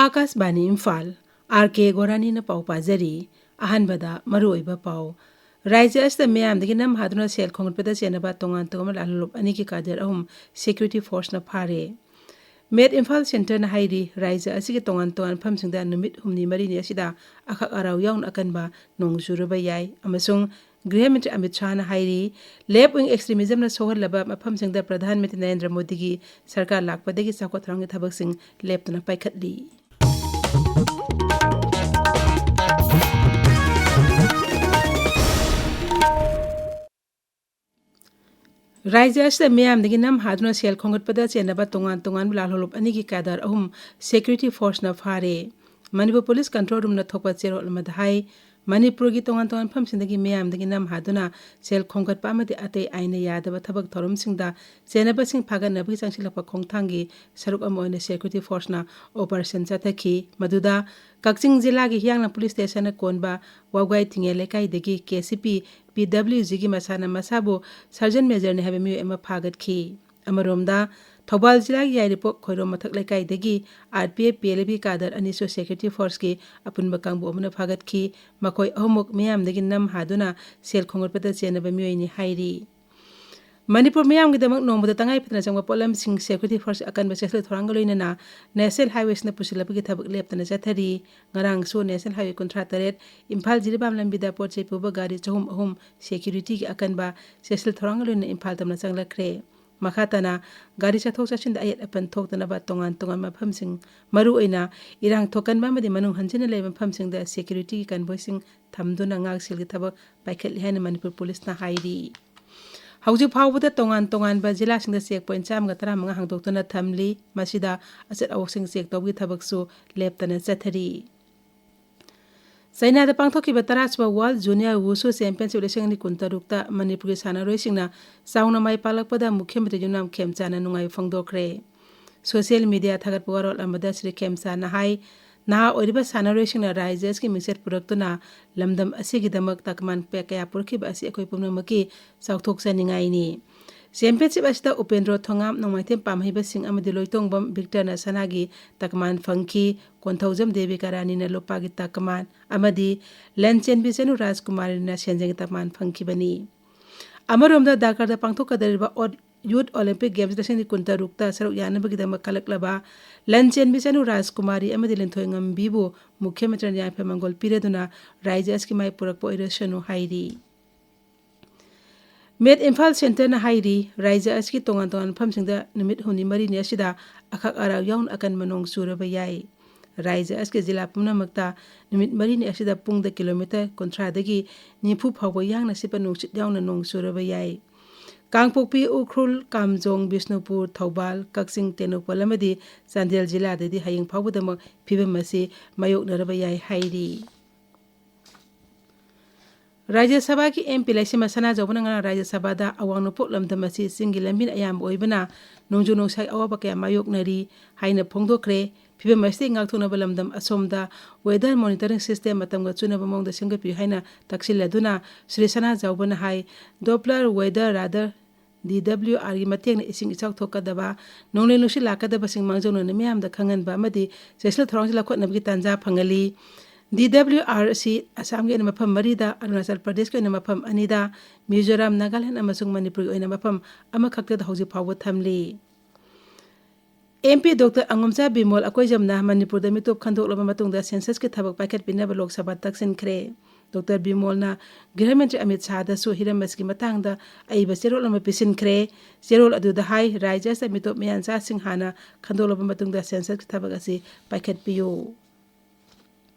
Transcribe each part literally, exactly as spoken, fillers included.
ꯑꯥꯀꯥꯁꯕꯥꯅꯤ Imphal, R ꯀꯦ ꯒꯣꯔꯥꯅꯤꯅ ꯄꯥꯎ ꯄꯥꯖꯔꯤ꯫ ꯑꯍꯥꯟꯕꯗ ꯃꯔꯨꯑꯣꯏꯕ ꯄꯥꯎ꯫ ꯔꯥꯏꯖ꯭ꯌ ꯑꯁꯤꯗ ꯃꯤꯌꯥꯝꯗꯒꯤ ꯅꯝ ꯍꯥꯗꯨꯅ ꯁꯦꯜ ꯈꯣꯝꯒꯠꯄꯗ ꯆꯦꯟꯅꯕ ꯇꯣꯉꯥꯟ ꯇꯣꯉꯥꯟꯕ ꯂꯥꯜꯍꯧꯂꯨꯞ ꯑꯅꯤꯒꯤ ꯀꯥꯗꯔ ꯑꯍꯨꯝ ꯁꯦꯀ꯭ꯌꯨꯔꯤꯇꯤ ꯐꯣꯔꯁꯅ ꯐꯥꯔꯦ꯫ ꯃꯦꯠ ꯏꯝꯐꯥꯜ ꯁꯦꯟꯇꯔꯅ ꯍꯥꯏꯔꯤ, ꯔꯥꯏꯖ꯭ꯌ ꯑꯁꯤꯒꯤ ꯇꯣꯉꯥꯟ ꯇꯣꯉꯥꯟꯕ ꯃꯐꯝꯁꯤꯡꯗ ꯅꯨꯃꯤꯠ ꯍꯨꯝꯅꯤ ꯃꯔꯤꯅꯤ ꯑꯁꯤꯗ ꯑꯈꯛ ꯑꯔꯥꯎ ꯌꯥꯎꯅ ꯑꯀꯟꯕ ꯅꯣꯡ ꯆꯨꯔꯨꯕ ꯌꯥꯏ ꯑꯃꯁꯨꯡ ꯒ꯭ꯔꯤꯍ ꯃꯟꯇ꯭ꯔꯤ ꯑꯃꯤꯠ ꯁꯥꯍꯅ ꯍꯥꯏꯔꯤ, ꯂꯦꯐ ꯋꯤꯡ ꯑꯦꯛꯁꯇ꯭ꯔꯤꯃꯤꯖꯝꯅ ꯁꯣꯛꯍꯜꯂꯕ ꯃꯐꯝꯁꯤꯡꯗ ꯄ꯭ꯔꯙꯥꯟ ꯃꯟꯇ꯭ꯔꯤ ꯅꯔꯦꯟꯗ꯭ꯔ ꯃꯣꯗꯤꯒꯤ ꯁꯔꯀꯥꯔ ꯂꯥꯛꯄꯗꯒꯤ ꯆꯥꯎꯈꯠ ꯊꯧꯔꯥꯡꯒꯤ ꯊꯕꯛꯁꯤꯡ ꯂꯦꯞꯇꯅ ꯄꯥꯏꯈꯠꯂꯤ꯫ ꯔꯥꯏꯖ꯭ꯌ ꯑꯁꯤꯗ ꯃꯤꯌꯥꯝꯗꯒꯤ ꯅꯝ ꯍꯥꯗꯨꯅ ꯁꯦꯜ ꯈꯣꯝꯒꯠꯄꯗ ꯆꯦꯟꯅꯕ ꯇꯣꯉꯥꯟ ꯇꯣꯉꯥꯟꯕ ꯂꯥꯜꯍꯧꯂꯨꯞ ꯑꯅꯤꯒꯤ ꯀꯥꯗꯔ ꯑꯍꯨꯝ ꯁꯦꯀ꯭ꯌꯨꯔꯤꯇꯤ ꯐꯣꯔꯁꯅ ꯐꯥꯔꯦ꯫ ꯃꯅꯤꯄꯨꯔ ꯄꯨꯂꯤꯁ ꯀꯟꯇ꯭ꯔꯣꯜ ꯔꯨꯝꯅ ꯊꯣꯛꯄ ꯆꯦꯔꯣꯜ ꯑꯃꯗ ꯍꯥꯏ, ꯃꯅꯤꯄꯨꯔꯒꯤ ꯇꯣꯉꯥꯟ ꯇꯣꯉꯥꯟꯕ ꯃꯐꯝꯁꯤꯡꯗꯒꯤ ꯃꯤꯌꯥꯝꯗꯒꯤ ꯅꯝ ꯍꯥꯗꯨꯅ ꯁꯦꯜ ꯈꯣꯝꯒꯠꯄ ꯑꯃꯗꯤ ꯑꯇꯩ ꯑꯥꯏꯟꯅ ꯌꯥꯗꯕ ꯊꯕꯛ ꯊꯧꯔꯝꯁꯤꯡꯗ ꯆꯦꯟꯅꯕꯁꯤꯡ ꯐꯥꯒꯠꯅꯕꯒꯤ ꯆꯪꯁꯤꯜꯂꯛꯄ ꯈꯣꯡꯊꯥꯡꯒꯤ ꯁꯔꯨꯛ ꯑꯃ ꯑꯣꯏꯅ ꯁꯦꯀ꯭ꯌꯨꯔꯤꯇꯤ ꯐꯣꯔꯁꯅ ꯑꯣꯄꯔꯦꯁꯟ ꯆꯠꯊꯈꯤ꯫ ꯃꯗꯨꯗ ꯀꯛꯆꯤꯡ ꯖꯤꯂꯥꯒꯤ ꯍꯤꯌꯥꯡꯂꯝ ꯄꯨꯂꯤꯁ ꯁ꯭ꯇꯦꯁꯟꯅ ꯀꯣꯟꯕ ꯋꯥꯎꯒꯥꯏ ꯊꯤꯡꯉꯦ ꯂꯩꯀꯥꯏꯗꯒꯤ ꯀꯦ ꯁꯤ ꯄꯤ ꯄꯤ ꯗꯕ꯭ꯂꯤꯎ ꯖꯤꯒꯤ ꯃꯁꯥꯅ ꯃꯁꯥꯕꯨ ꯁꯔꯖꯟ ꯃꯦꯖꯔꯅꯤ ꯍꯥꯏꯕ ꯃꯤꯑꯣꯏ ꯑꯃ ꯐꯥꯒꯠꯈꯤ꯫ ꯑꯃꯔꯣꯝꯗ, ꯊꯧꯕꯥꯜ ꯖꯤꯂꯥꯒꯤ ꯌꯥꯏꯔꯤꯄꯣꯛ ꯈꯣꯏꯔꯣꯝ ꯃꯊꯛ ꯂꯩꯀꯥꯏꯗꯒꯤ R P F, P L ꯑꯦꯐꯀꯤ ꯀꯥꯗꯔ ꯑꯅꯤꯁꯨ ꯁꯦꯀ꯭ꯌꯨꯔꯤꯇꯤ ꯐꯣꯔꯁꯀꯤ ꯑꯄꯨꯟꯕ ꯀꯥꯡꯕꯨ ꯑꯃꯅ ꯐꯥꯒꯠꯈꯤ꯫ ꯃꯈꯣꯏ ꯑꯍꯨꯝꯃꯛ ꯃꯤꯌꯥꯝꯗꯒꯤ ꯅꯝ ꯍꯥꯗꯨꯅ ꯁꯦꯜ ꯈꯣꯝꯒꯠꯄꯗ ꯆꯦꯟꯅꯕ ꯃꯤꯑꯣꯏꯅꯤ ꯍꯥꯏꯔꯤ꯫ ꯃꯅꯤꯄꯨꯔ ꯃꯤꯌꯥꯝꯒꯤꯗꯃꯛ ꯅꯣꯡꯃꯗ ꯇꯉꯥꯏ ꯐꯗꯅ ꯆꯪꯕ ꯄꯣꯠꯂꯝꯁꯤꯡ ꯁꯦꯀ꯭ꯌꯨꯔꯤꯇꯤ ꯐꯣꯔꯁ ꯑꯀꯟꯕ ꯆꯦꯛꯁꯤꯜ ꯊꯧꯔꯥꯡꯒ ꯂꯣꯏꯅꯅ ꯅꯦꯁꯅꯦꯜ ꯍꯥꯏꯋꯦꯁꯤꯅ ꯄꯨꯁꯤꯜꯂꯛꯄꯒꯤ ꯊꯕꯛ ꯂꯦꯞꯇꯅ ꯆꯠꯊꯔꯤ꯫ ꯉꯔꯥꯡꯁꯨ ꯅꯦꯁꯅꯦꯜ ꯍꯥꯏꯋꯦ ꯀꯨꯟꯊ꯭ꯔꯥ ꯇꯔꯦꯠ ꯏꯝꯐꯥꯜ ꯖꯤꯔꯤꯕꯥꯝ ꯂꯝꯕꯤꯗ ꯄꯣꯠ ꯆꯩ ꯄꯨꯕ ꯒꯥꯔꯤ ꯆꯍꯨꯝ ꯑꯍꯨꯝ ꯁꯦꯀ꯭ꯌꯨꯔꯤꯇꯤꯒꯤ ꯑꯀꯟꯕ ꯆꯦꯛꯁꯤꯜ ꯊꯧꯔꯥꯡꯒ ꯂꯣꯏꯅꯅ ꯏꯝꯐꯥꯜ ꯇꯝꯅ ꯆꯪꯂꯛꯈ꯭ꯔꯦ꯫ ꯃꯈꯥ ꯇꯥꯅ ꯒꯥꯔꯤ ꯆꯠꯊꯣꯛ ꯆꯠꯁꯤꯟꯗ ꯑꯌꯦꯠ ꯑꯄꯟ ꯊꯣꯛꯇꯅꯕ ꯇꯣꯉꯥꯟ ꯇꯣꯉꯥꯟꯕ ꯃꯐꯝꯁꯤꯡ, ꯃꯔꯨꯑꯣꯏꯅ ꯏꯔꯥꯡ ꯊꯣꯛꯀꯟꯕ ꯑꯃꯗꯤ ꯃꯅꯨꯡ ꯍꯟꯖꯤꯟꯅ ꯂꯩꯕ ꯃꯐꯝꯁꯤꯡꯗ ꯁꯦꯀ꯭ꯌꯨꯔꯤꯇꯤꯒꯤ ꯀꯟꯚꯣꯏꯁꯤꯡ ꯊꯝꯗꯨꯅ ꯉꯥꯛꯁꯦꯜꯒꯤ ꯊꯕꯛ ꯄꯥꯏꯈꯠꯂꯤ ꯍꯥꯏꯅ ꯃꯅꯤꯄꯨꯔ ꯄꯨꯂꯤꯁꯅ ꯍꯥꯏꯔꯤ꯫ ꯍꯧꯖꯤꯛ ꯐꯥꯎꯕꯗ ꯇꯣꯉꯥꯟ ꯇꯣꯉꯥꯟꯕ ꯖꯤꯂꯥꯁꯤꯡꯗ ꯆꯦꯛ ꯄꯣꯏꯟ ꯆꯥꯝꯃꯒ ꯇꯔꯥꯃꯉꯥ ꯍꯥꯡꯗꯣꯛꯇꯨꯅ ꯊꯝꯂꯤ꯫ ꯃꯁꯤꯗ ꯑꯆꯠ ꯑꯋꯣꯛꯁꯤꯡ ꯆꯦꯛ ꯇꯧꯕꯒꯤ ꯊꯕꯛꯁꯨ ꯂꯦꯞꯇꯅ ꯆꯠꯊꯔꯤ꯫ ꯆꯩꯅꯥꯗ ꯄꯥꯡꯊꯣꯛꯈꯤꯕ ꯇꯔꯥꯁꯨꯕ ꯋꯥꯔꯜ ꯖꯨꯅꯤꯌꯔ ꯋꯨꯁꯨ ꯆꯦꯝꯄꯤꯌꯟꯁꯤꯞ ꯂꯤꯁꯤꯡ ꯑꯅꯤ ꯀꯨꯟꯇꯔꯨꯛꯇ ꯃꯅꯤꯄꯨꯔꯒꯤ ꯁꯥꯟꯅꯔꯣꯏꯁꯤꯡꯅ ꯆꯥꯎꯅ ꯃꯥꯏ ꯄꯥꯛꯂꯛꯄꯗ ꯃꯨꯈ꯭ꯌ ꯃꯟꯇ꯭ꯔꯤ ꯌꯨꯝꯅꯥꯝ ꯈꯦꯝꯆꯥꯅ ꯅꯨꯡꯉꯥꯏꯕ ꯐꯣꯡꯗꯣꯛꯈ꯭ꯔꯦ꯫ ꯁꯣꯁꯤꯌꯦꯜ ꯃꯤꯗꯤꯌꯥ ꯊꯥꯒꯠꯄ ꯋꯥꯔꯣꯜ ꯑꯃꯗ ꯁ꯭ꯔꯤ ꯈꯦꯝꯆꯥꯅ ꯍꯥꯏ, ꯅꯍꯥ ꯑꯣꯏꯔꯤꯕ ꯁꯥꯟꯅꯔꯣꯏꯁꯤꯡꯅ ꯔꯥꯏꯖ꯭ꯌ ꯑꯁꯤꯒꯤ ꯃꯤꯡꯆꯠ ꯄꯨꯔꯛꯇꯨꯅ ꯂꯝꯗꯝ ꯑꯁꯤꯒꯤꯗꯃꯛ ꯇꯀꯃꯥꯟ ꯀꯌꯥ ꯄꯨꯔꯛꯈꯤꯕ ꯑꯁꯤ ꯑꯩꯈꯣꯏ ꯄꯨꯝꯅꯃꯛꯀꯤ ꯆꯥꯎꯊꯣꯛꯆꯅꯤꯡꯉꯥꯏꯅꯤ꯫ ꯆꯦꯝꯄꯤꯌꯟꯁꯤꯞ ꯑꯁꯤꯗ ꯎꯄꯦꯟꯗ꯭ꯔꯣ ꯊꯣꯉꯥꯝ, ꯅꯣꯡꯃꯥꯏꯊꯦꯝ ꯄꯥꯝꯍꯩꯕꯁꯤꯡ ꯑꯃꯗꯤ ꯂꯣꯏꯇꯣꯡꯕꯝ ꯕꯤꯛꯇꯔꯅ ꯁꯅꯥꯒꯤ ꯇꯀꯃꯥꯟ ꯐꯪꯈꯤ꯫ ꯀꯣꯟꯊꯧꯖꯝ ꯗꯦꯕꯤꯀꯥ ꯔꯥꯅꯤꯅ ꯂꯨꯄꯥꯒꯤ ꯇꯀꯃꯥꯟ ꯑꯃꯗꯤ ꯂꯟꯆꯦꯟꯕꯤ ꯆꯅꯨ ꯔꯥꯖꯀꯨꯃꯥꯔꯤꯅ ꯁꯦꯟꯖꯦꯡꯒꯤ ꯇꯀꯃꯥꯟ ꯐꯪꯈꯤꯕꯅꯤ꯫ ꯑꯃꯔꯣꯝꯗ ꯗꯥꯀꯔꯗ ꯄꯥꯡꯊꯣꯛꯀꯗꯧꯔꯤꯕ ꯑꯣꯠ-, ꯌꯨꯠ ꯑꯣꯂꯦꯝꯄꯤꯛ ꯒꯦꯝꯁ ꯂꯤꯁꯤꯡ ꯑꯅꯤ ꯀꯨꯟꯇꯔꯨꯛꯇ ꯁꯔꯨꯛ ꯌꯥꯅꯕꯒꯤꯗꯃꯛ ꯈꯜꯂꯛꯂꯕ ꯂꯟꯆꯦꯟꯕꯤ ꯆꯅꯨ ꯔꯥꯖꯀꯨꯃꯥꯔꯤ ꯑꯃꯗꯤ ꯂꯤꯟꯊꯣꯏ ꯉꯝꯕꯤꯕꯨ ꯃꯨꯈ꯭ꯌ ꯃꯟꯇ꯭ꯔꯤꯅ ꯌꯥꯏꯐ ꯃꯪꯒꯣꯜ ꯄꯤꯔꯗꯨꯅ ꯔꯥꯏꯖ꯭ꯌ ꯑꯁꯤꯒꯤ ꯃꯥꯏ ꯄꯨꯔꯛꯄ ꯑꯣꯏꯔꯁꯅꯨ ꯍꯥꯏꯔꯤ꯫ ꯃꯦꯠ ꯏꯝꯐꯥꯜ ꯁꯦꯟꯇꯔꯅ ꯍꯥꯏꯔꯤ, ꯔꯥꯏꯖ꯭ꯌ ꯑꯁꯤꯒꯤ ꯇꯣꯉꯥꯟ ꯇꯣꯉꯥꯟꯕ ꯃꯐꯝꯁꯤꯡꯗ ꯅꯨꯃꯤꯠ ꯍꯨꯝꯅꯤ ꯃꯔꯤꯅꯤ ꯑꯁꯤꯗ ꯑꯈꯛ ꯑꯔꯥꯛ ꯌꯥꯎꯅ ꯑꯀꯟꯕ ꯅꯣꯡ ꯆꯨꯔꯕ ꯌꯥꯏ꯫ ꯔꯥꯏꯖ꯭ꯌ ꯑꯁꯤꯒꯤ ꯖꯤꯂꯥ ꯄꯨꯝꯅꯃꯛꯇ ꯅꯨꯃꯤꯠ ꯃꯔꯤꯅꯤ ꯑꯁꯤꯗ ꯄꯨꯡꯗ ꯀꯤꯂꯣꯃꯤꯇꯔ ꯀꯨꯟꯊ꯭ꯔꯥꯗꯒꯤ ꯅꯤꯐꯨ ꯐꯥꯎꯕ ꯌꯥꯡꯅ ꯁꯤꯠꯄ ꯅꯨꯡꯁꯤꯠ ꯌꯥꯎꯅ ꯅꯣꯡ ꯆꯨꯔꯕ ꯌꯥꯏ꯫ ꯀꯥꯡꯄꯣꯛꯄꯤ, ꯎꯈ꯭ꯔꯨꯜ, ꯀꯥꯝꯖꯣꯡ, ꯕꯤꯁꯅꯨꯄꯨꯔ, ꯊꯧꯕꯥꯜ, ꯀꯛꯆꯤꯡ, ꯇꯦꯡꯅꯧꯄꯜ ꯑꯃꯗꯤ ꯆꯥꯟꯗꯦꯜ ꯖꯤꯂꯥꯗꯗꯤ ꯍꯌꯦꯡ ꯐꯥꯎꯕꯗꯃꯛ ꯐꯤꯕꯝ ꯑꯁꯤ ꯃꯥꯌꯣꯛꯅꯔꯕ ꯌꯥꯏ ꯍꯥꯏꯔꯤ꯫ ꯔꯥꯖ꯭ꯌ ꯁꯚꯥꯒꯤ MP ꯂꯩꯁꯦꯝꯕ ꯁꯅꯥꯖꯥꯎꯕꯅ ꯉꯔꯥꯡ ꯔꯥꯖ꯭ꯌ ꯁꯚꯥꯗ ꯑꯋꯥꯡ ꯅꯣꯡꯄꯣꯛ ꯂꯝꯗꯝ ꯑꯁꯤ ꯆꯤꯡꯒꯤ ꯂꯝꯕꯤꯅ ꯑꯌꯥꯝꯕ ꯑꯣꯏꯕꯅ ꯅꯣꯡꯖꯨ ꯅꯨꯡꯁꯥꯒꯤ ꯑꯋꯥꯕ ꯀꯌꯥ ꯃꯥꯌꯣꯛꯅꯔꯤ ꯍꯥꯏꯅ ꯐꯣꯡꯗꯣꯛꯈ꯭ꯔꯦ꯫ ꯐꯤꯕꯝ ꯑꯁꯤꯗꯒꯤ ꯉꯥꯛꯊꯣꯛꯅꯕ ꯂꯝꯗꯝ ꯑꯁꯣꯝꯗ weather monitoring system ꯃꯇꯝꯒ ꯆꯨꯅꯕ ꯃꯑꯣꯡꯗ ꯁꯦꯝꯒꯠꯄꯤꯌꯨ ꯍꯥꯏꯅ ꯇꯛꯁꯤꯜꯂꯗꯨꯅ ꯁ꯭ꯔꯤ ꯁꯅꯥꯖꯥꯎꯕꯅ ꯍꯥꯏ, Doppler weather radar, DWRꯒꯤ ꯃꯇꯦꯡꯅ ꯏꯁꯤꯡ ꯏꯆꯥꯎ ꯊꯣꯛꯀꯗꯕ, ꯅꯣꯡꯂꯩ ꯅꯨꯡꯁꯤꯠ ꯂꯥꯛꯀꯗꯕꯁꯤꯡ ꯃꯥꯡꯖꯧꯅꯅ ꯃꯤꯌꯥꯝꯗ ꯈꯪꯍꯟꯕ ꯑꯃꯗꯤ ꯆꯦꯛꯁꯤꯜ ꯊꯧꯔꯥꯡꯁꯤꯡ ꯂꯧꯈꯠꯅꯕꯒꯤ ꯇꯥꯟꯖꯥ ꯐꯪꯍꯜꯂꯤ꯫ DWR ꯑꯁꯤ ꯑꯁꯥꯝꯒꯤ ꯑꯣꯏꯅ ꯃꯐꯝ ꯃꯔꯤꯗ, ꯑꯔꯨꯅꯥꯆꯜ ꯄ꯭ꯔꯗꯦꯁꯀꯤ ꯑꯣꯏꯅ ꯃꯐꯝ ꯑꯅꯤꯗ, ꯃꯤꯖꯣꯔꯥꯝ, ꯅꯥꯒꯥꯂꯦꯟ ꯑꯃꯁꯨꯡ ꯃꯅꯤꯄꯨꯔꯒꯤ ꯑꯣꯏꯅ ꯃꯐꯝ ꯑꯃꯈꯛꯇꯗ ꯍꯧꯖꯤꯛ ꯐꯥꯎꯕ ꯊꯝꯂꯤ꯫ MP Doctor ꯑꯉꯣꯝꯆꯥ ꯕꯤꯃꯣꯜ ꯑꯀꯣꯏꯖꯝꯅ ꯃꯅꯤꯄꯨꯔꯗ ꯃꯤꯇꯣꯞ ꯈꯟꯗꯣꯛꯂꯕ ꯃꯇꯨꯡꯗ ꯁꯦꯟꯁꯁꯀꯤ ꯊꯕꯛ ꯄꯥꯏꯈꯠꯄꯤꯅꯕ ꯂꯣꯛ ꯁꯚꯥ ꯇꯛꯁꯤꯟꯈ꯭ꯔꯦ꯫ Doctor ꯕꯤꯃꯣꯜꯅ ꯒ꯭ꯔꯤꯍ ꯃꯟꯇ꯭ꯔꯤ ꯑꯃꯤꯠ ꯁꯥꯍꯗꯁꯨ ꯍꯤꯔꯝ ꯑꯁꯤꯒꯤ ꯃꯇꯥꯡꯗ ꯑꯏꯕ ꯆꯦꯔꯣꯜ ꯑꯃ ꯄꯤꯁꯤꯟꯈ꯭ꯔꯦ꯫ ꯆꯦꯔꯣꯜ ꯑꯗꯨꯗ ꯍꯥꯏ, ꯔꯥꯏꯖ꯭ꯌ ꯑꯁꯤꯗ ꯃꯤꯇꯣꯞ ꯃꯤꯌꯥꯟꯆꯥꯁꯤꯡ ꯍꯥꯟꯅ ꯈꯟꯗꯣꯛꯂꯕ ꯃꯇꯨꯡꯗ ꯁꯦꯟꯁꯁꯀꯤ ꯊꯕꯛ ꯑꯁꯤ ꯄꯥꯏꯈꯠꯄꯤꯌꯨ꯫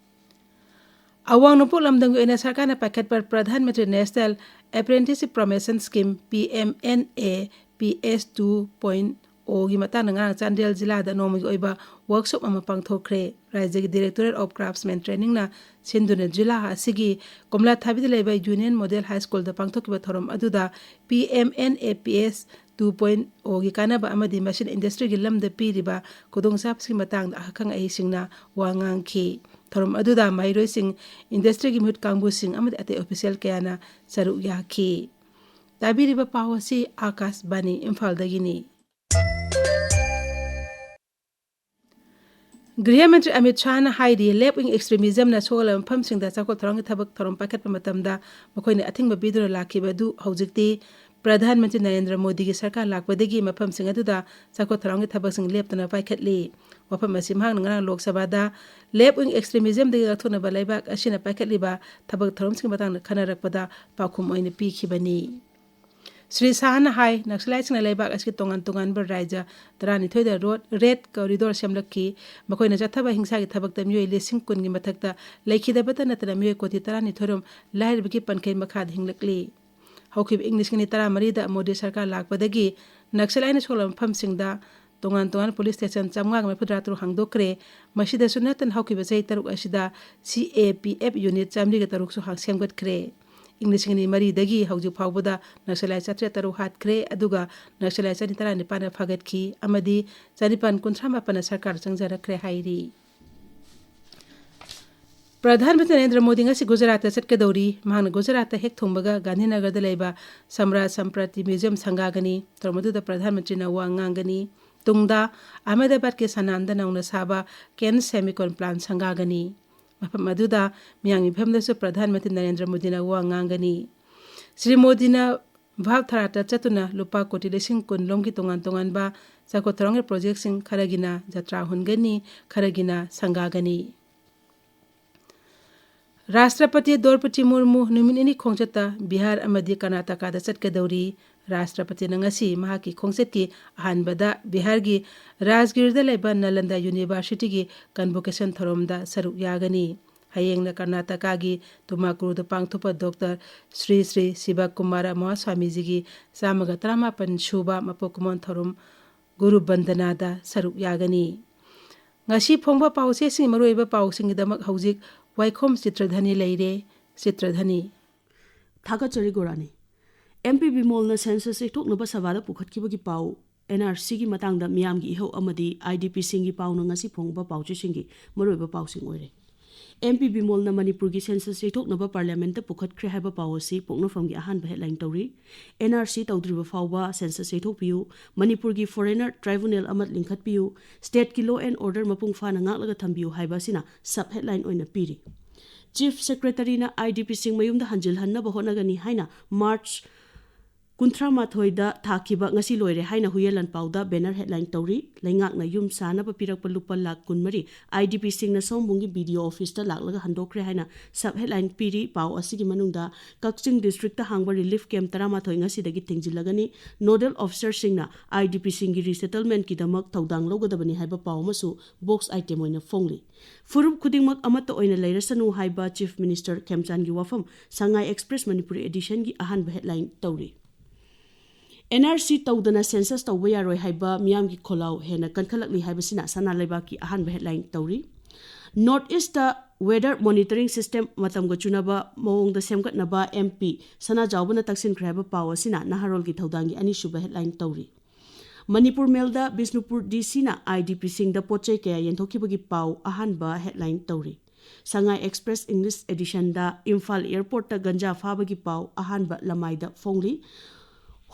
ꯑꯋꯥꯡ ꯅꯣꯡꯄꯣꯛ ꯂꯝꯗꯝꯒꯤ ꯑꯣꯏꯅ ꯁꯔꯀꯥꯔꯅ ꯄꯥꯏꯈꯠꯄ Pradhan Mantri National Apprenticeship Promotion Scheme, PMNAPS two point O ꯒꯤ ꯃꯇꯥꯡꯗ ꯉꯔꯥꯡ ꯆꯥꯟꯗꯦꯜ ꯖꯤꯂꯥꯗ ꯅꯣꯡꯃꯒꯤ ꯑꯣꯏꯕ workshop ꯑꯃ ꯄꯥꯡꯊꯣꯛꯈ꯭ꯔꯦ꯫ ꯔꯥꯖ꯭ꯌꯒꯤ Directorate of Craftsman Trainingꯅ ꯁꯤꯟꯗꯨꯅ ꯖꯤꯂꯥ ꯑꯁꯤꯒꯤ ꯀꯣꯝꯂꯥꯊꯥꯕꯤꯗ ꯂꯩꯕ Union Model High Schoolꯗ ꯄꯥꯡꯊꯣꯛꯈꯤꯕ ꯊꯧꯔꯝ ꯑꯗꯨꯗ PMNAPS two point O ꯒꯤ ꯀꯥꯟꯅꯕ ꯑꯃꯗꯤ ꯃꯁꯤꯅ industryꯒꯤ ꯂꯝꯗ ꯄꯤꯔꯤꯕ ꯈꯨꯗꯣꯡꯆꯥꯕꯁꯤꯡꯒꯤ ꯃꯇꯥꯡꯗ ꯑꯈꯪ ꯑꯍꯩꯁꯤꯡꯅ ꯋꯥ ꯉꯥꯡꯈꯤ꯫ ꯊꯧꯔꯝ ꯑꯗꯨꯗ ꯃꯍꯩꯔꯣꯏꯁꯤꯡ, industryꯒꯤ ꯃꯤꯍꯨꯠ ꯀꯥꯡꯕꯨꯁꯤꯡ ꯑꯃꯗꯤ ꯑꯇꯩ official ꯀꯌꯥꯅ ꯁꯔꯨꯛ ꯌꯥꯈꯤ꯫ ꯇꯥꯕꯤꯔꯤꯕ ꯄꯥꯎ ꯑꯁꯤ ꯑꯥꯀꯥꯁꯕꯥꯅꯤ ꯏꯝꯐꯥꯜꯗꯒꯤꯅꯤ꯫ ꯒ꯭ꯔꯤꯍ ꯃꯟꯇ꯭ꯔꯤ ꯑꯃꯤꯠ ꯁꯥꯍꯅ ꯍꯥꯏꯔꯤ, ꯂꯦꯐ ꯋꯤꯡ ꯑꯦꯛꯁꯇ꯭ꯔꯤꯃꯤꯖꯝꯅ ꯁꯣꯛꯍꯜꯂꯕ ꯃꯐꯝꯁꯤꯡꯗ ꯆꯥꯎꯈꯠ ꯊꯧꯔꯥꯡꯒꯤ ꯊꯕꯛ ꯊꯧꯔꯝ ꯄꯥꯏꯈꯠꯄ ꯃꯇꯝꯗ ꯃꯈꯣꯏꯅ ꯑꯊꯤꯡꯕ ꯄꯤꯗꯨꯅ ꯂꯥꯛꯈꯤꯕ ꯑꯗꯨ ꯍꯧꯖꯤꯛꯇꯤ ꯄ꯭ꯔꯙꯥꯟ ꯃꯟꯇ꯭ꯔꯤ ꯅꯔꯦꯟꯗ꯭ꯔ ꯃꯣꯗꯤꯒꯤ ꯁꯔꯀꯥꯔ ꯂꯥꯛꯄꯗꯒꯤ ꯃꯐꯝꯁꯤꯡ ꯑꯗꯨꯗ ꯆꯥꯎꯈꯠ ꯊꯧꯔꯥꯡꯒꯤ ꯊꯕꯛꯁꯤꯡ ꯂꯦꯞꯇꯅ ꯄꯥꯏꯈꯠꯂꯤ꯫ ꯋꯥꯐꯝ ꯑꯁꯤ ꯃꯍꯥꯛꯅ ꯉꯔꯥꯡ ꯂꯣꯛ ꯁꯚꯥꯗ ꯂꯦꯐ ꯋꯤꯡ ꯑꯦꯛꯁꯇ꯭ꯔꯤꯃꯤꯖꯝꯗꯒꯤ ꯉꯥꯛꯊꯣꯛꯅꯕ ꯂꯩꯕꯥꯛ ꯑꯁꯤꯅ ꯄꯥꯏꯈꯠꯂꯤꯕ ꯊꯕꯛ ꯊꯧꯔꯝꯁꯤꯡꯒꯤ ꯃꯇꯥꯡꯗ ꯈꯟꯅꯔꯛꯄꯗ ꯄꯥꯎꯈꯨꯝ ꯑꯣꯏꯅ ꯄꯤꯈꯤꯕꯅꯤ꯫ ꯁ꯭ꯔꯤ ꯁꯥꯍꯅ ꯍꯥꯏ, ꯅꯛꯁꯂꯥꯏꯠꯁꯤꯡꯅ ꯂꯩꯕꯥꯛ ꯑꯁꯤꯒꯤ ꯇꯣꯉꯥꯟ ꯇꯣꯉꯥꯟꯕ ꯔꯥꯖ꯭ꯌ ꯇꯔꯥꯅꯤꯊꯣꯏꯗ ꯔꯣꯗ ꯔꯦꯗ ꯀꯣꯔꯤꯗꯣꯔ ꯁꯦꯝꯂꯛꯈꯤ꯫ ꯃꯈꯣꯏꯅ ꯆꯠꯊꯕ ꯍꯤꯡꯁꯥꯒꯤ ꯊꯕꯛꯇ ꯃꯤꯑꯣꯏ ꯂꯤꯁꯤꯡ ꯀꯨꯟꯒꯤ ꯃꯊꯛꯇ ꯂꯩꯈꯤꯗꯕꯇ ꯅꯠꯇꯅ ꯃꯤꯑꯣꯏ ꯀꯣꯇꯤ ꯇꯔꯥꯅꯤꯊꯣꯏ ꯔꯣꯝ ꯂꯥꯏꯔꯕꯒꯤ ꯄꯟꯈꯩ ꯃꯈꯥꯗ ꯍꯤꯡꯂꯛꯂꯤ꯫ ꯍꯧꯈꯤꯕ ꯏꯪ ꯂꯤꯁꯤꯡ ꯑꯅꯤ ꯇꯔꯥꯃꯔꯤꯗ ꯃꯣꯗꯤ ꯁꯔꯀꯥꯔ ꯂꯥꯛꯄꯗꯒꯤ ꯅꯛꯁꯂꯥꯏꯠꯅ ꯁꯣꯛꯂꯕ ꯃꯐꯝꯁꯤꯡꯗ ꯇꯣꯉꯥꯟ ꯇꯣꯉꯥꯟꯕ ꯄꯨꯂꯤꯁ ꯁ꯭ꯇꯦꯁꯟ ꯆꯥꯝꯃꯉꯥꯒ ꯃꯔꯤꯐꯨꯇꯔꯥ ꯇꯔꯨꯛ ꯍꯥꯡꯗꯣꯛꯈ꯭ꯔꯦ꯫ ꯃꯁꯤꯗꯁꯨ ꯅꯠꯇꯅ ꯍꯧꯈꯤꯕ ꯆꯍꯤ ꯇꯔꯨꯛ ꯑꯁꯤꯗ ꯁꯤ ꯑꯦ ꯄꯤ ꯑꯦꯐ ꯌꯨꯅꯤꯠ ꯆꯥꯃꯔꯤꯒ ꯇꯔꯨꯛꯁꯨ ꯍꯥꯡ-, ꯁꯦꯝꯒꯠꯈ꯭ꯔꯦ꯫ ꯏꯪ ꯂꯤꯁꯤꯡ ꯑꯅꯤ ꯃꯔꯤꯗꯒꯤ ꯍꯧꯖꯤꯛ ꯐꯥꯎꯕꯗ ꯅꯛꯁꯂꯥꯏꯠ ꯆꯥꯇ꯭ꯔꯦꯠ ꯇꯔꯨꯛ ꯍꯥꯠꯈ꯭ꯔꯦ, ꯑꯗꯨꯒ ꯅꯛꯁꯂꯥꯏꯠ ꯆꯅꯤꯄꯥꯟ ꯀꯨꯟꯊ꯭ꯔꯥ ꯃꯥꯄꯟꯅ ꯐꯥꯒꯠꯈꯤ ꯑꯃꯗꯤ ꯆꯅꯤꯄꯥꯟ ꯀꯨꯟꯊ꯭ꯔꯥ ꯃꯥꯄꯟꯅ ꯁꯔꯀꯥꯔ ꯆꯪꯖꯔꯛꯈ꯭ꯔꯦ ꯍꯥꯏꯔꯤ꯫ ꯄ꯭ꯔꯙꯥꯟ ꯃꯟꯇ꯭ꯔꯤ ꯅꯔꯦꯟꯗ꯭ꯔ ꯃꯣꯗꯤ ꯉꯁꯤ ꯒꯨꯖꯔꯥꯠꯇ ꯆꯠꯀꯗꯧꯔꯤ꯫ ꯃꯍꯥꯛꯅ ꯒꯨꯖꯔꯥꯠꯇ ꯍꯦꯛ ꯊꯨꯡꯕꯒ ꯒꯥꯟꯙꯤꯅꯒꯔꯗ ꯂꯩꯕ ꯁꯝꯔꯥꯖ ꯁꯝꯄ꯭ꯔꯇꯤ ꯃ꯭ꯌꯨꯖꯤꯌꯝ ꯁꯪꯒꯥꯒꯅꯤ꯫ ꯊꯧꯔꯝ ꯑꯗꯨꯗ ꯄ꯭ꯔꯙꯥꯟ ꯃꯟꯇ꯭ꯔꯤꯅ ꯋꯥ ꯉꯥꯡꯒꯅꯤ꯫ ꯇꯨꯡꯗ ꯑꯍꯃꯦꯗꯥꯕꯥꯗꯀꯤ ꯁꯅꯥꯟꯗ ꯅꯧꯅ ꯁꯥꯕ ꯀꯦꯟ ꯁꯦꯃꯤꯀꯣꯟ ꯄ꯭ꯂꯥꯟ ꯁꯪꯒꯥꯒꯅꯤ꯫ ꯃꯐꯝ ꯑꯗꯨꯗ ꯃꯤꯌꯥꯝꯒꯤ ꯃꯤꯐꯝꯗꯁꯨ ꯄ꯭ꯔꯙꯥꯟ ꯃꯟꯇ꯭ꯔꯤ ꯅꯔꯦꯟꯗ꯭ꯔ ꯃꯣꯗꯤꯅ ꯋꯥ ꯉꯥꯡꯒꯅꯤ꯫ ꯁ꯭ꯔꯤ ꯃꯣꯗꯤꯅ ꯚꯥꯕ ꯊꯔꯥꯠꯇ ꯆꯠꯇꯨꯅ ꯂꯨꯄꯥ ꯀꯣꯇꯤ ꯂꯤꯁꯤꯡ ꯀꯨꯟ ꯂꯣꯝꯒꯤ ꯇꯣꯉꯥꯟ ꯇꯣꯉꯥꯟꯕ ꯆꯥꯎꯈꯠ ꯊꯧꯔꯥꯡꯒꯤ ꯄ꯭ꯔꯣꯖꯦꯛꯁꯤꯡ ꯈꯔꯒꯤꯅ ꯖꯇ꯭ꯔꯥ ꯍꯨꯟꯒꯅꯤ, ꯈꯔꯒꯤꯅ ꯁꯪꯒꯥꯒꯅꯤ꯫ ꯔꯥꯁꯇ꯭ꯔꯄꯇꯤ ꯗ꯭ꯔꯧꯄꯗꯤ ꯃꯨꯔꯃꯨ ꯅꯨꯃꯤꯠ ꯅꯤꯅꯤ ꯈꯣꯡꯆꯠꯇ ꯕꯤꯍꯥꯔ ꯑꯃꯗꯤ ꯀꯔꯅꯥꯇꯀꯥꯗ ꯆꯠꯀꯗꯧꯔꯤ꯫ ꯔꯥꯁꯇ꯭ꯔꯄꯇꯤꯅ ꯉꯁꯤ ꯃꯍꯥꯛꯀꯤ ꯈꯣꯡꯆꯠꯀꯤ ꯑꯍꯥꯟꯕꯗ ꯕꯤꯍꯥꯔꯒꯤ ꯔꯥꯖꯒꯤꯔꯗ ꯂꯩꯕ ꯅꯥꯂꯟꯗ ꯌꯨꯅꯤꯚꯔꯁꯤꯇꯤꯒꯤ ꯀꯟꯚꯣꯀꯦꯁꯟ ꯊꯧꯔꯝꯗ ꯁꯔꯨꯛ ꯌꯥꯒꯅꯤ꯫ ꯍꯌꯦꯡꯅ ꯀꯔꯅꯥꯇꯀꯥꯒꯤ ꯇꯨꯃꯥꯀꯨꯔꯨꯗ ꯄꯥꯡꯊꯣꯛꯄ ꯗꯣꯛꯇꯔ ꯁ꯭ꯔꯤ ꯁ꯭ꯔꯤ ꯁꯤꯕ ꯀꯨꯃꯥꯔ ꯃꯍꯥꯁ꯭ꯋꯥꯃꯤꯖꯤꯒꯤ ꯆꯥꯝꯃꯒ ꯇꯔꯥꯃꯥꯄꯟ ꯁꯨꯕ ꯃꯄꯣꯛ ꯀꯨꯝꯑꯣꯟ ꯊꯧꯔꯝ ꯒꯨꯔꯨ ꯕꯟꯗꯅꯥꯗ ꯁꯔꯨꯛ ꯌꯥꯒꯅꯤ꯫ ꯉꯁꯤ ꯐꯣꯡꯕ ꯄꯥꯎꯆꯦꯁꯤꯡ ꯃꯔꯨꯑꯣꯏꯕ ꯄꯥꯎꯁꯤꯡꯒꯤꯗꯃꯛ ꯍꯧꯖꯤꯛ ꯋꯥꯏꯈꯣꯝ ꯆꯤꯇ꯭ꯔꯙꯅꯤ ꯂꯩꯔꯦ꯫ ꯆꯤꯇ꯭ꯔꯙꯅꯤ꯫ ꯊꯥꯒꯠꯆꯔꯤ ꯒꯣꯔꯥꯅꯤ꯫ ꯑꯦꯝ ꯄꯤ ꯕꯤꯃꯣꯜꯅ ꯁꯦꯟꯁꯁ ꯏꯊꯣꯛꯅꯕ ꯁꯚꯥꯗ ꯄꯨꯈꯠꯈꯤꯕꯒꯤ ꯄꯥꯎ, ꯑꯦꯟ ꯑꯥꯔ ꯁꯤꯒꯤ ꯃꯇꯥꯡꯗ ꯃꯤꯌꯥꯝꯒꯤ ꯏꯍꯧ ꯑꯃꯗꯤ ꯑꯥꯏ ꯗꯤ ꯄꯤꯁꯤꯡꯒꯤ ꯄꯥꯎꯅ ꯉꯁꯤ ꯐꯣꯡꯕ ꯄꯥꯎꯆꯦꯁꯤꯡꯒꯤ ꯃꯔꯨꯑꯣꯏꯕ ꯄꯥꯎꯁꯤꯡ ꯑꯣꯏꯔꯦ꯫ ꯑꯦꯝ ꯄꯤ ꯕꯤꯃꯣꯜꯅ ꯃꯅꯤꯄꯨꯔꯒꯤ ꯁꯦꯟꯁꯁ ꯌꯩꯊꯣꯛꯅꯕ ꯄꯥꯔꯂꯤꯌꯥꯃꯦꯟꯠꯇ ꯄꯨꯈꯠꯈ꯭ꯔꯦ ꯍꯥꯏꯕ ꯄꯥꯎ ꯑꯁꯤ ꯄꯣꯛꯅꯐꯝꯒꯤ ꯑꯍꯥꯟꯕ ꯍꯦꯗꯂꯥꯏꯟ ꯇꯧꯔꯤ꯫ ꯑꯦꯟ ꯑꯥꯔ ꯁꯤ ꯇꯧꯗ꯭ꯔꯤꯕ ꯐꯥꯎꯕ ꯁꯦꯟꯁꯁ ꯌꯩꯊꯣꯛꯄꯤꯌꯨ, ꯃꯅꯤꯄꯨꯔꯒꯤ ꯐꯣꯔꯦꯅꯔ ꯇ꯭ꯔꯥꯏꯕꯨꯅꯦꯜ ꯑꯃ ꯂꯤꯡꯈꯠꯄꯤꯌꯨ, ꯁ꯭ꯇꯦꯠꯀꯤ ꯂꯣ ꯑꯦꯟ ꯑꯣꯔꯗꯔ ꯃꯄꯨꯡ ꯐꯥꯅ ꯉꯥꯛꯂꯒ ꯊꯝꯕꯤꯌꯨ ꯍꯥꯏꯕ ꯑꯁꯤꯅ ꯁꯕ ꯍꯦꯗꯂꯥꯏꯟ ꯑꯣꯏꯅ ꯄꯤꯔꯤ꯫ ꯆꯤꯐ ꯁꯦꯀ꯭ꯔꯦꯇꯔꯤꯅ ꯑꯥꯏ ꯗꯤ ꯄꯤꯁꯤꯡ ꯃꯌꯨꯝꯗ ꯍꯟꯖꯤꯜꯍꯟꯅꯕ ꯍꯣꯠꯅꯒꯅꯤ ꯍꯥꯏꯅ ꯃꯥꯔꯆ ꯀꯨꯟꯊ꯭ꯔꯥ ꯃꯥꯊꯣꯏꯗ ꯊꯥꯈꯤꯕ ꯉꯁꯤ ꯂꯣꯏꯔꯦ ꯍꯥꯏꯅ ꯍꯨꯌꯦꯟ ꯂꯥꯟꯄꯥꯎꯗ ꯕꯦꯅꯔ ꯍꯦꯗꯂꯥꯏꯟ ꯇꯧꯔꯤ꯫ ꯂꯩꯉꯥꯛꯅ ꯌꯨꯝ ꯁꯥꯅꯕ ꯄꯤꯔꯛꯄ ꯂꯨꯄꯥ ꯂꯥꯈ ꯀꯨꯟꯃꯔꯤ ꯑꯥꯏ ꯗꯤ ꯄꯤꯁꯤꯡꯅ ꯁꯑꯣꯝꯕꯨꯡꯒꯤ ꯕꯤ ꯗꯤ ꯑꯣ ꯑꯣꯐꯤꯁꯇ ꯂꯥꯛꯂꯒ ꯍꯟꯗꯣꯛꯈ꯭ꯔꯦ ꯍꯥꯏꯅ ꯁꯕ ꯍꯦꯗꯂꯥꯏꯟ ꯄꯤꯔꯤ꯫ ꯄꯥꯎ ꯑꯁꯤꯒꯤ ꯃꯅꯨꯡꯗ ꯀꯛꯆꯤꯡ ꯗꯤꯁꯇ꯭ꯔꯤꯛꯇ ꯍꯥꯡꯕ ꯔꯤꯂꯤꯐ ꯀꯦꯝꯞ ꯇꯔꯥꯃꯥꯊꯣꯏ ꯉꯁꯤꯗꯒꯤ ꯊꯤꯡꯖꯤꯜꯂꯒꯅꯤ꯫ ꯅꯣꯗꯦꯜ ꯑꯣꯐꯤꯁꯔꯁꯤꯡꯅ ꯑꯥꯏ ꯗꯤ ꯄꯤꯁꯤꯡꯒꯤ ꯔꯤꯁꯦꯇꯜꯃꯦꯟꯠꯀꯤꯗꯃꯛ ꯊꯧꯗꯥꯡ ꯂꯧꯒꯗꯕꯅꯤ ꯍꯥꯏꯕ ꯄꯥꯎ ꯑꯃꯁꯨ ꯕꯣꯛꯁ ꯑꯥꯏꯇꯦꯝ ꯑꯣꯏꯅ ꯐꯣꯡꯂꯤ꯫ ꯐꯨꯔꯨꯞ ꯈꯨꯗꯤꯡꯃꯛ ꯑꯃꯠꯇ ꯑꯣꯏꯅ ꯂꯩꯔꯁꯅꯨ ꯍꯥꯏꯕ ꯆꯤꯐ ꯃꯤꯅꯤꯁꯇꯔ ꯈꯦꯝꯆꯥꯟꯒꯤ ꯋꯥꯐꯝ ꯁꯉꯥꯏ ꯑꯦꯛꯁꯄ꯭ꯔꯦꯁ ꯃꯅꯤꯄꯨꯔꯤ ꯑꯦꯗꯤꯁꯟꯒꯤ ꯑꯍꯥꯟꯕ ꯍꯦꯗꯂꯥꯏꯟ ꯇꯧꯔꯤ꯫ ꯑꯦꯟ ꯑꯥꯔ ꯁꯤ ꯇꯧꯗꯅ ꯁꯦꯟꯁꯁ ꯇꯧꯕ ꯌꯥꯔꯣꯏ ꯍꯥꯏꯕ ꯃꯤꯌꯥꯝꯒꯤ ꯈꯣꯜꯂꯥꯎ ꯍꯦꯟꯅ ꯀꯟꯈꯠꯂꯛꯂꯤ ꯍꯥꯏꯕꯁꯤꯅ ꯁꯅꯥ ꯂꯩꯕꯥꯛꯀꯤ ꯑꯍꯥꯟꯕ ꯍꯦꯗꯂꯥꯏꯟ ꯇꯧꯔꯤ꯫ North east weather monitoring system ꯃꯇꯝꯒ ꯆꯨꯅꯕ ꯃꯑꯣꯡꯗ ꯁꯦꯝꯒꯠꯅꯕ ꯑꯦꯝ ꯄꯤ ꯁꯅꯥꯖꯥꯎꯕꯅ ꯇꯛꯁꯤꯟꯈ꯭ꯔꯦ ꯍꯥꯏꯕ ꯄꯥꯎ ꯑꯁꯤꯅ ꯅꯍꯥꯔꯣꯜꯒꯤ ꯊꯧꯗꯥꯡꯒꯤ ꯑꯅꯤꯁꯨꯕ ꯍꯦꯗꯂꯥꯏꯟ ꯇꯧꯔꯤ꯫ ꯃꯅꯤꯄꯨꯔ ꯃꯦꯜꯗ ꯕꯤꯁꯅꯨꯄꯨꯔ ꯗꯤ ꯁꯤꯅ ꯑꯥꯏ ꯗꯤ ꯄꯤꯁꯤꯡꯗ ꯄꯣꯠ ꯆꯩ ꯀꯌꯥ ꯌꯦꯟꯊꯣꯛꯈꯤꯕꯒꯤ ꯄꯥꯎ ꯑꯍꯥꯟꯕ ꯍꯦꯗꯂꯥꯏꯟ ꯇꯧꯔꯤ꯫ ꯁꯉꯥꯏ ꯑꯦꯛꯁꯄ꯭ꯔꯦꯁ ꯏꯪꯂꯤꯁ ꯑꯦꯗꯤꯁꯟꯗ ꯏꯝꯐꯥꯜ ꯑꯦꯌꯔꯄꯣꯔꯠꯇ ꯒꯟꯖꯥ ꯐꯥꯕꯒꯤ ꯄꯥꯎ ꯑꯍꯥꯟꯕ ꯂꯃꯥꯏꯗ ꯐꯣꯡꯂꯤ꯫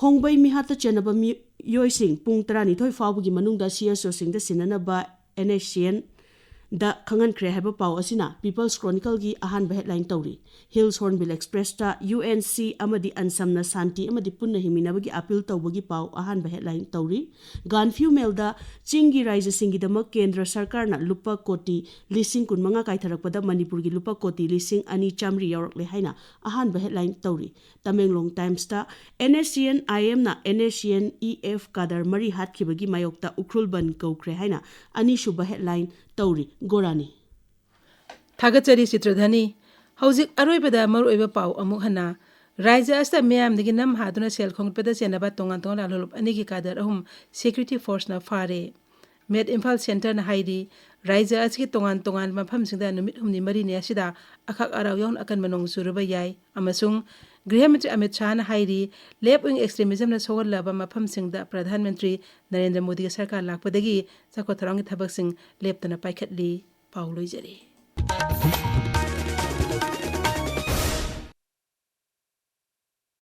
ꯍꯣꯡꯕꯩ ꯃꯤꯍꯥꯠꯇ ꯆꯦꯟꯅꯕ ꯃꯤꯑꯣꯏꯁꯤꯡ ꯄꯨꯡ ꯇꯔꯥꯅꯤꯊꯣꯏ ꯐꯥꯎꯕꯒꯤ ꯃꯅꯨꯡꯗ C S ꯑꯣꯁꯤꯡꯗ ꯁꯤꯟꯅꯅꯕ and S C and ꯈꯪꯍꯟꯈ꯭ꯔꯦ ꯍꯥꯏꯕ ꯄꯥꯎ ꯑꯁꯤꯅ ꯄꯤꯄꯜꯁ ꯀ꯭ꯔꯣꯅꯤꯀꯜꯒꯤ ꯑꯍꯥꯟꯕ ꯍꯦꯗꯂꯥꯏꯟ ꯇꯧꯔꯤ꯫ ꯍꯤꯜꯁ ꯍꯣꯔꯟꯕꯤꯜ ꯑꯦꯛꯁꯄ꯭ꯔꯦꯁꯇ ꯌꯨ ꯑꯦꯟ ꯁꯤ ꯑꯃꯗꯤ ꯑꯟꯁꯝꯅ ꯁꯥꯟꯇꯤ ꯑꯃꯗꯤ ꯄꯨꯟꯅ ꯍꯤꯡꯃꯤꯟꯅꯕꯒꯤ ꯑꯄꯤꯜ ꯇꯧꯕꯒꯤ ꯄꯥꯎ ꯑꯍꯥꯟꯕ ꯍꯦꯗꯂꯥꯏꯟ ꯇꯧꯔꯤ꯫ ꯒꯥꯟꯐꯤꯌꯨ ꯃꯦꯜꯗ ꯆꯤꯡꯒꯤ ꯔꯥꯏꯖꯁꯤꯡꯒꯤꯗꯃꯛ ꯀꯦꯟꯗ꯭ꯔ ꯁꯔꯀꯥꯔꯅ ꯂꯨꯄꯥ ꯀꯣꯇꯤ ꯂꯤꯁꯤꯡ ꯀꯨꯟꯃꯉꯥ ꯀꯥꯏꯊꯔꯛꯄꯗ ꯃꯅꯤꯄꯨꯔꯒꯤ ꯂꯨꯄꯥ ꯀꯣꯇꯤ ꯂꯤꯁꯤꯡ ꯑꯅꯤ ꯆꯥꯃꯔꯤ ꯌꯥꯎꯔꯛꯂꯦ ꯍꯥꯏꯅ ꯑꯍꯥꯟꯕ ꯍꯦꯗꯂꯥꯏꯟ ꯇꯧꯔꯤ꯫ Tamenglong ꯇꯥꯏꯝꯁꯇ and S C and I ꯑꯦꯝꯅ and S C N E F ꯀꯥꯗꯔ ꯃꯔꯤ ꯍꯥꯠꯈꯤꯕꯒꯤ ꯃꯥꯌꯣꯛꯇ ꯎꯈ꯭ꯔꯨꯜ ꯕꯟ ꯀꯧꯈ꯭ꯔꯦ ꯍꯥꯏꯅ ꯑꯅꯤꯁꯨꯕ ꯍꯦꯗꯂꯥꯏꯟ ꯇꯧꯔꯤ꯫ ꯒꯣꯔꯥꯅꯤ꯫ ꯊꯥꯒꯠꯆꯔꯤ ꯆꯤꯇ꯭ꯔꯙꯅꯤ꯫ ꯍꯧꯖꯤꯛ ꯑꯔꯣꯏꯕꯗ ꯃꯔꯨꯑꯣꯏꯕ ꯄꯥꯎ ꯑꯃꯨꯛ ꯍꯟꯅ꯫ ꯔꯥꯖ꯭ꯌ ꯑꯁꯤꯗ ꯃꯤꯌꯥꯝꯗꯒꯤ ꯅꯝ ꯍꯥꯗꯨꯅ ꯁꯦꯜ ꯈꯣꯝꯒꯠꯄꯗ ꯆꯦꯟꯅꯕ ꯇꯣꯉꯥꯟ ꯇꯣꯉꯥꯟꯕ ꯂꯥꯜꯍꯧꯂꯨꯞ ꯑꯅꯤꯒꯤ ꯀꯥꯗꯔ ꯑꯍꯨꯝ ꯁꯦꯀ꯭ꯌꯨꯔꯤꯇꯤ ꯐꯣꯔꯁꯅ ꯐꯥꯔꯦ꯫ ꯃꯦꯠ ꯏꯝꯐꯥꯜ ꯁꯦꯟꯇꯔꯅ ꯍꯥꯏꯔꯤ, ꯔꯥꯖ꯭ꯌ ꯑꯁꯤꯒꯤ ꯇꯣꯉꯥꯟ ꯇꯣꯉꯥꯟꯕ ꯃꯐꯝꯁꯤꯡꯗ ꯅꯨꯃꯤꯠ ꯍꯨꯝꯅꯤ ꯃꯔꯤꯅꯤ ꯑꯁꯤꯗ ꯑꯈꯥꯛ ꯑꯔꯥꯎ ꯌꯥꯎꯅ ꯑꯀꯟꯕ ꯅꯣꯡ ꯆꯨꯔꯨꯕ ꯌꯥꯏ ꯑꯃꯁꯨꯡ ꯒ꯭ꯔꯤꯍ ꯃꯟꯇ꯭ꯔꯤ ꯑꯃꯤꯠ ꯁꯥꯍꯅ ꯍꯥꯏꯔꯤ, ꯂꯦꯐ ꯋꯤꯡ ꯑꯦꯛꯁꯇ꯭ꯔꯤꯃꯤꯖꯝꯅ ꯁꯣꯛꯍꯜꯂꯕ ꯃꯐꯝꯁꯤꯡꯗ ꯄ꯭ꯔꯙꯥꯟ ꯃꯟꯇ꯭ꯔꯤ ꯅꯔꯦꯟꯗ꯭ꯔ ꯃꯣꯗꯤꯒꯤ ꯁꯔꯀꯥꯔ ꯂꯥꯛꯄꯗꯒꯤ ꯆꯥꯎꯈꯠ ꯊꯧꯔꯥꯡꯒꯤ ꯊꯕꯛꯁꯤꯡ ꯂꯦꯞꯇꯅ ꯄꯥꯏꯈꯠꯂꯤ꯫ ꯄꯥꯎ ꯂꯣꯏꯖꯔꯦ꯫